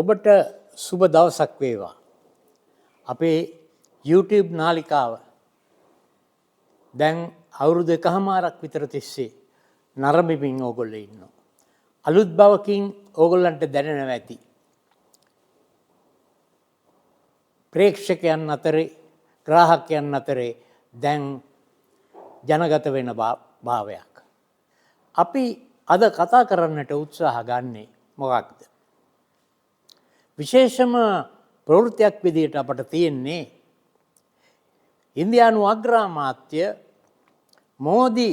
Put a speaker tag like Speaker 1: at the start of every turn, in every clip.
Speaker 1: ඔබට සුබ දවසක් වේවා. අපේ YouTube නාලිකාව දැන් අවුරුදු එකහමාරක් විතර තිස්සේ නරඹමින් ඕගොල්ලෝ ඉන්නවා. අලුත් බවකින් ඕගොල්ලන්ට දැනෙනවා ඇති. ප්‍රේක්ෂකයන් අතරේ, ග්‍රාහකයන් අතරේ දැන් ජනගත වෙන භාවයක්. අපි අද කතා කරන්නට උත්සාහ ගන්නේ මොකක්ද? විශේෂම ප්‍රවෘත්තියක් විදිහට අපට තියෙන්නේ ඉන්දියානු අග්‍රාමාත්‍ය මෝදි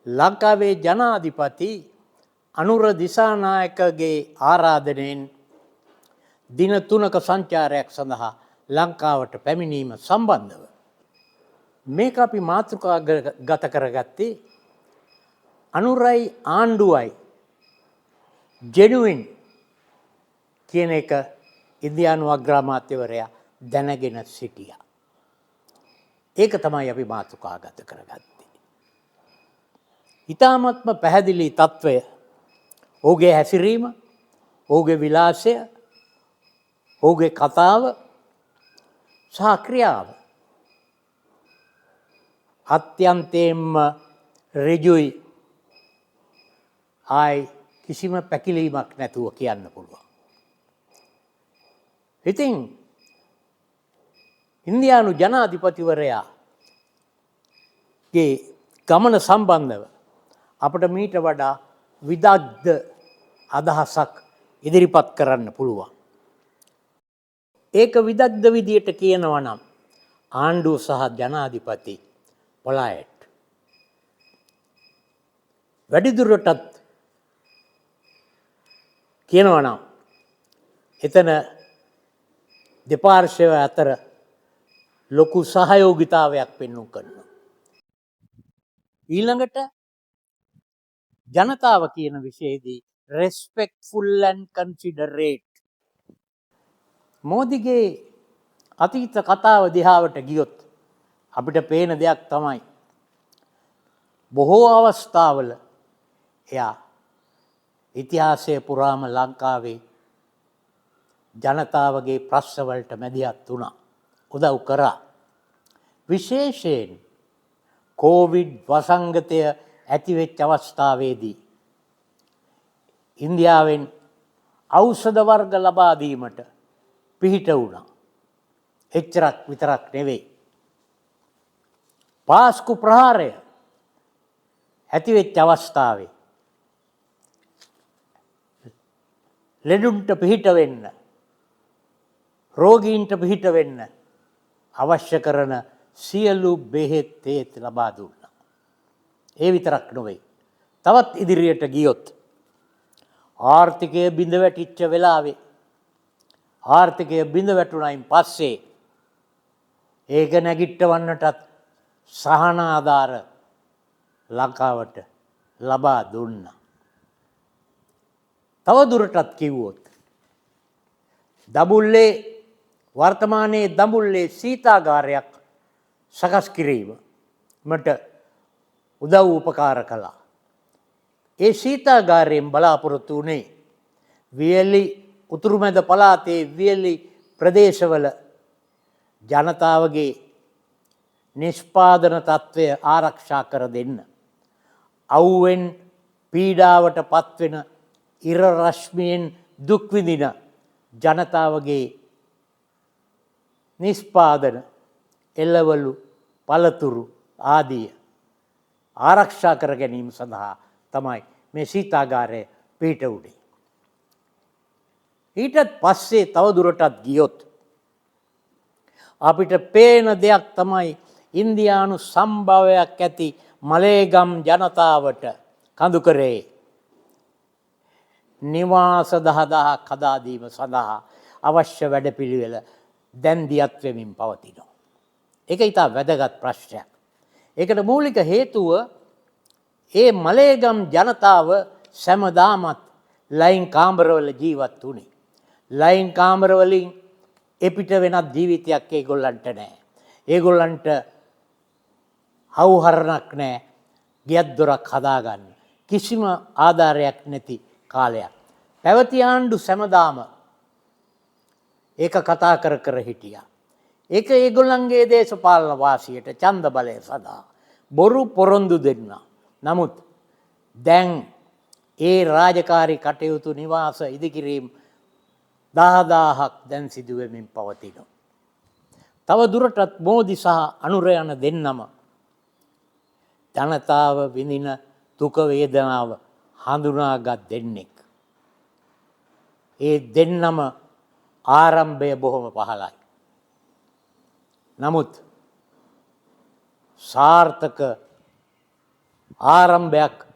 Speaker 1: ලංකාවේ ජනාධිපති අනුර දිසානායකගේ ආරාධනයෙන් දින 3ක සංචාරයක් සඳහා ලංකාවට පැමිණීම සම්බන්ධව. මේක අපි මාතෘකාගත කරගත්තේ අනුරයි ආණ්ඩුවයි ජෙනුයින් කියන එක ඉන්දියානු අග්‍රාමාත්‍යවරයා දැනගෙන සිටියා. ඒක තමයි අපි මාතෘකාගත කරගත්තේ. ඉතාමත්ම පැහැදිලි තත්ත්වය, ඔහුගේ හැසිරීම, ඔහුගේ විලාසය, ඔහුගේ කතාව සහ ක්‍රියාව අත්‍යන්තයෙන්ම ඍජුයි, ආයි කිසිම පැකිලීමක් නැතුව කියන්න පුළුවන්. ඉතින් ඉන්දියානු ජනාධිපතිවරයාගේ ගමන සම්බන්ධව අපට මීට වඩා විදග්ධ අදහසක් ඉදිරිපත් කරන්න පුළුවන්. ඒක විදග්ධ විදියට කියනවා නම් ආණ්ඩුව සහ ජනාධිපති පොලායට් වැඩිදුරටත් කියනවා නම් එතන දෙපාර්ශ්වය අතර ලොකු සහයෝගිතාවයක් පෙන්නුම් කරනවා. ඊළඟට ජනතාව කියන විෂයේදී respectful and considerate. මෝදිගේ අතීත කතාව දිහාවට ගියොත් අපිට පේන දෙයක් තමයි බොහෝ අවස්ථාවල එයා ඉතිහාසය පුරාම ලංකාවේ ජනතාවගේ ප්‍රශ්නවලට මැදිහත් වුණා, උදව් කරා. විශේෂයෙන් කෝවිඩ් වසංගතය ඇතිවෙච්ච අවස්ථාවේදී ඉන්දියාවෙන් ඖෂධ වර්ග ලබා දීමට පිහිට වුණා. එච්චරක් විතරක් නෙවෙයි. පාස්කු ප්‍රහාරය ඇතිවෙච්ච අවස්ථාවේ ලෙඩුන්ට පිහිට වෙන්න, රෝගීන්ට පිහිට වෙන්න අවශ්‍ය කරන සියලු බෙහෙත් තේත් ලබා දුන්නා. ඒ විතරක් නොවේ. තවත් ඉදිරියට ගියොත් ආර්ථිකය බිඳ වැටිච්ච වෙලාවේ, ආර්ථිකය බිඳ වැටුණයින් පස්සේ ඒක නැගිට්ටවන්නටත් සහන ආධාර ලංකාවට ලබා දුන්නා. තව දුරටත් කිව්වොත් දඹුල්ලේ වර්තමානයේ දඹුල්ලේ සීතාගාරයක් සකස් කිරීමට උදව් උපකාර කළා. ඒ සීතාගාරයෙන් බලාපොරොත්තු වුණේ වියලි උතුරුමැද පළාතේ වියලි ප්‍රදේශවල ජනතාවගේ නිෂ්පාදන තත්ත්වය ආරක්ෂා කර දෙන්න. අවුවෙන් පීඩාවට පත්වෙන, ඉර රශ්මියෙන් දුක් විඳින ජනතාවගේ නිෂ්පාදන එළවලු පළතුරු ආදිය ආරක්ෂා කර ගැනීම සඳහා තමයි මේ සීතාගාරය පිහිට වුණේ. ඊටත් පස්සේ තව දුරටත් ගියොත් අපිට පේන දෙයක් තමයි ඉන්දියානු සම්භවයක් ඇති මලේගම් ජනතාවට කඳුකරේ නිවාස 10,000ක් හදා දීම සඳහා අවශ්‍ය වැඩපිළිවෙල දැන් දියත් වෙමින් පවතිනවා. ඒක ඉතා වැදගත් ප්‍රශ්නයක්. ඒකට මූලික හේතුව ඒ මලේගම් ජනතාව සැමදාමත් ලයින් කාමරවල ජීවත් වුණේ. ලයින් කාමරවලින් එපිට වෙනත් ජීවිතයක් ඒගොල්ලන්ට නෑ. ඒගොල්ලන්ට හවුහරණක් නෑ, ගෙයක් දොරක් හදාගන්න. කිසිම ආධාරයක් නැති කාලයක්. පැවති ආණ්ඩු සැමදාම ඒක කතා කර කර හිටියා. ඒක ඒගොල්ලන්ගේ දේශපාලන වාසියට ඡන්ද බලය සඳහා බොරු පොරොන්දු දෙන්න. නමුත් දැන් ඒ රාජකාරී කටයුතු නිවාස ඉදිකිරීම් දහදාහක් දැන් සිදුවෙමින් පවතිනවා. තව දුරටත් මෝදි සහ අනුර යන දෙන්නම ජනතාව විඳින දුක වේදනාව හඳුනාගත් දෙන්නෙක්. ඒ දෙන්නම ආරම්භය බොහොම පහළයි. නමුත් සාර්ථක ආරම්භයක්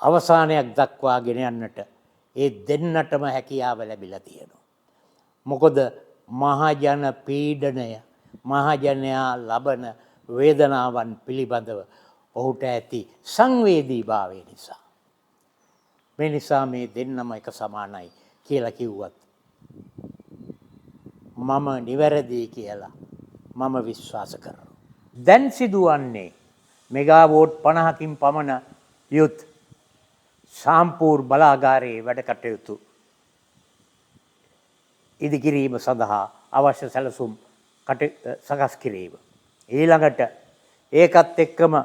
Speaker 1: අවසානයක් දක්වා ගෙන යන්නට ඒ දෙන්නටම හැකියාව ලැබිලා තියෙනවා. මොකද මහජන පීඩනය, මහජනයා ලබන වේදනාවන් පිළිබඳව ඔහුට ඇති සංවේදීභාවය නිසා. මේ නිසා මේ දෙන්නම එක සමානයි කියලා කිව්වත් මම නිවැරදි කියලා මම විශ්වාස කරනවා. දැන් සිදුවන්නේ මෙගාවෝට් 50කින් පමණ යුත් සාම්පූර් බලාගාරයේ වැඩ කටයුතු ඉදිකිරීම සඳහා අවශ්‍ය සැලසුම් සකස් කිරීම. ඊළඟට ඒකත් එක්කම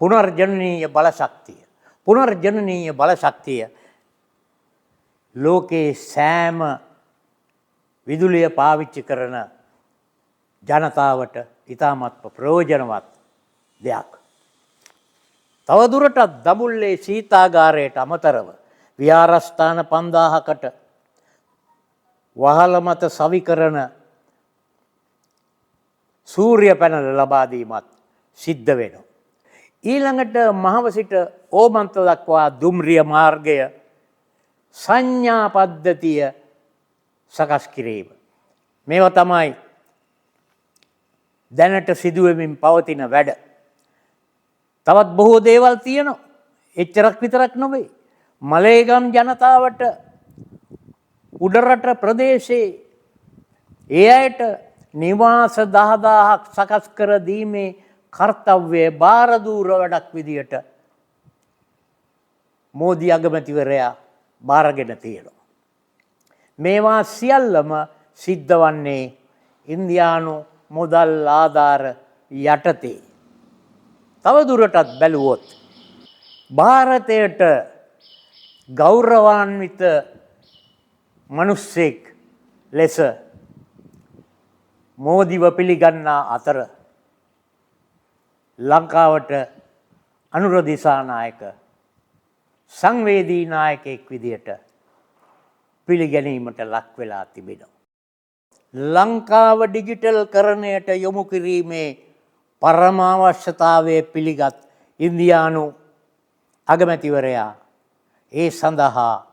Speaker 1: පුනර්ජනනීය බලශක්තිය. පුනර්ජනනීය බලශක්තිය ලෝකේ සෑම විදුලිය පාවිච්චි කරන ජනතාවට ඉතාමත්ම ප්‍රයෝජනවත් දෙයක්. තවදුරටත් දඹුල්ලේ සීතාගාරයට අමතරව විහාරස්ථාන 5000කට වහල මත සවි කරන සූර්ය පැනල ලබා දීමත් සිද්ධ වෙනවා. ඊළඟට මහව සිට ඕමන්ත දක්වා දුම්රිය මාර්ගය සංඥා පද්ධතිය සකස් කිරීම. මේවා තමයි දැනට සිදුවෙමින් පවතින වැඩ. තවත් බොහෝ දේවල් තියෙනවා. එච්චරක් විතරක් නොවේ. මලේගම් ජනතාවට උඩරට ප්‍රදේශයේ ඒ අයට නිවාස 10,000ක් සකස් කර දීමේ කර්තව්‍යය භාරදූර වැඩක් විදියට මෝදි අගමැතිවරයා භාරගෙන තියෙනවා. මේවා සියල්ලම සිද්ධ වන්නේ ඉන්දියානු මුදල් ආධාර යටතේ. තවදුරටත් බැලුවොත් භාරතයට ගෞරවාන්විත මනුස්සෙක් ලෙස මෝදිව පිළිගන්නා අතර ලංකාවට අනුර දිසානායක සංවේදී නායකයෙක් විදියට පිළිගැනීමට ලක් වෙලා තිබෙනවා. ලංකාව ඩිජිටල් කරණයට යොමු කිරීමේ පරමාවශ්‍යතාවය පිළිගත් ඉන්දියානු අගමැතිවරයා ඒ සඳහා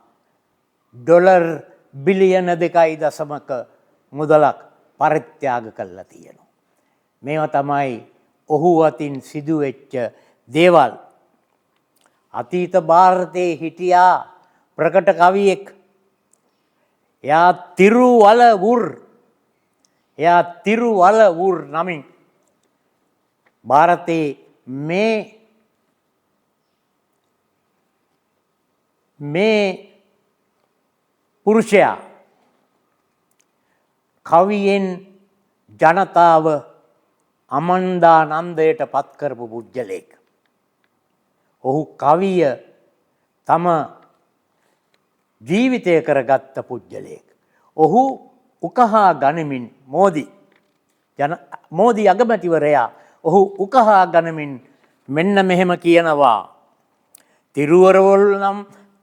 Speaker 1: ඩොලර් බිලියන 2.5ක මුදලක් පරිත්‍යාග කරලා තියෙනවා. මේවා තමයි ඔහු අතින් සිදුවෙච්ච දේවල්. අතීත භාරතයේ හිටියා ප්‍රකට කවියෙක්. එයා තිරුවලවුර්. එයා තිරුවලවුර් නමින් භාරතයේ මේ මේ පුරුෂයා කවියෙන් ජනතාව අමන්දානන්දයට පත් කරපු පුද්ගලයෙක්. ඔහු කවිය තම ජීවිතය කරගත්ත පුද්ගලයෙක්. ඔහු උකහා ගනිමින් මෝදි අගමැතිවරයා ඔහු උකහා ගනිමින් මෙන්න මෙහෙම කියනවා.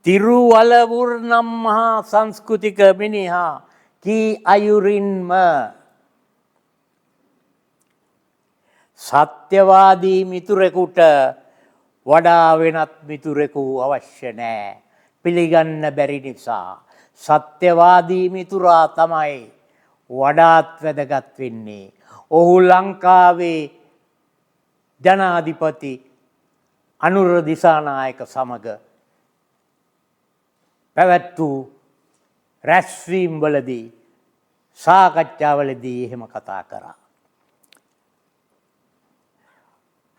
Speaker 1: තිරුවලවුර් නම් මහා සංස්කෘතික මිනිහා කී අයුරින්ම සත්‍යවාදී මිතුරෙකුට වඩා වෙනත් මිතුරෙකු අවශ්‍ය නෑ. පිළිගන්න බැරි නිසා සත්‍යවාදී මිතුරා තමයි වඩාත් වැදගත් වෙන්නේ. ඔහු ලංකාවේ ජනාධිපති අනුර දිසානායක සමග පැවැත් වූ රැස්වීම් වලදී සාකච්ඡාවලදී එහෙම කතා කරා.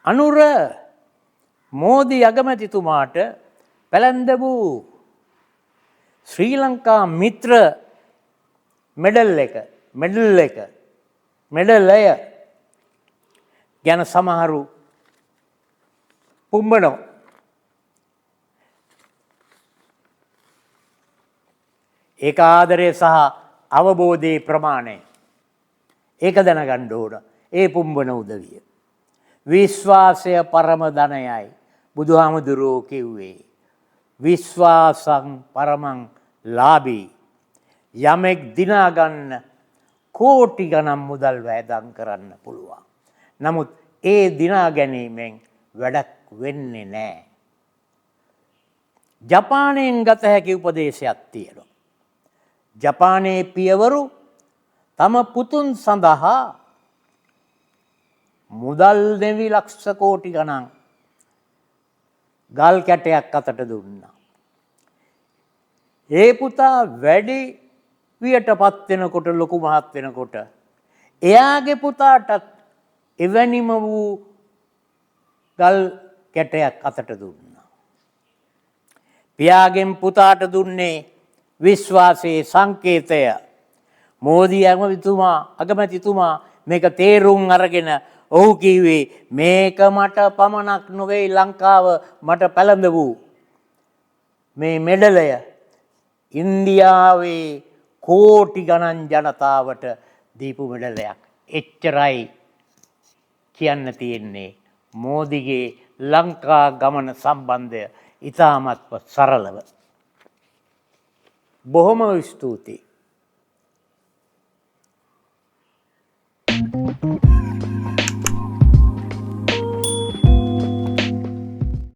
Speaker 1: අනුර මෝදි අගමැතිතුමාට පැලැන්ද වූ ශ්‍රී ලංකා මිත්‍ර මෙඩල් එක මෙඩල් එක මෙඩලය ගැන සමහරු පුම්බනවා. ඒක ආදරය සහ අවබෝධයේ ප්‍රමාණය. ඒක දැනගන්න ඕන. ඒ පුම්බන උදවිය. විශ්වාසය පරම ධනයයි බුදුහාමුදුරුවෝ කිව්වේ. විශ්වාසං පරමං ලාභී. යමෙක් දිනා ගන්න කෝටි ගණන් මුදල් වැයදම් කරන්න පුළුවන්. නමුත් ඒ දිනා ගැනීමෙන් වැඩක් වෙන්නේ නෑ. ජපානයෙන් ගත හැකි උපදේශයක් තියෙනවා. ජපානයේ පියවරු තම පුතුන් සඳහා මුදල් නෙවි ලක්ෂ කෝටි ගණන් ගල් කැටයක් අතට දුන්නා. ඒ පුතා වැඩි වියට පත් වෙනකොට, ලොකු මහත් වෙනකොට එයාගේ පුතාටත් එවැනිම වූ ගල් කැටයක් අතට දුන්නා. පියාගෙන් පුතාට දුන්නේ විශ්වාසයේ සංකේතය. මෝදි අගමැතිතුමා මේක තේරුම් අරගෙන ඔහු කිව්වේ මේක මට පමණක් නොවේ, ලංකාව මට පැලඳ වූ මේ මෙඩලය ඉන්දියාවේ කෝටි ගණන් ජනතාවට දීපු මෙඩලයක්. එච්චරයි කියන්න තියෙන්නේ මෝදිගේ ලංකා ගමන සම්බන්ධය ඉතාමත්ම සරලව. බොහොම ස්තුතියි.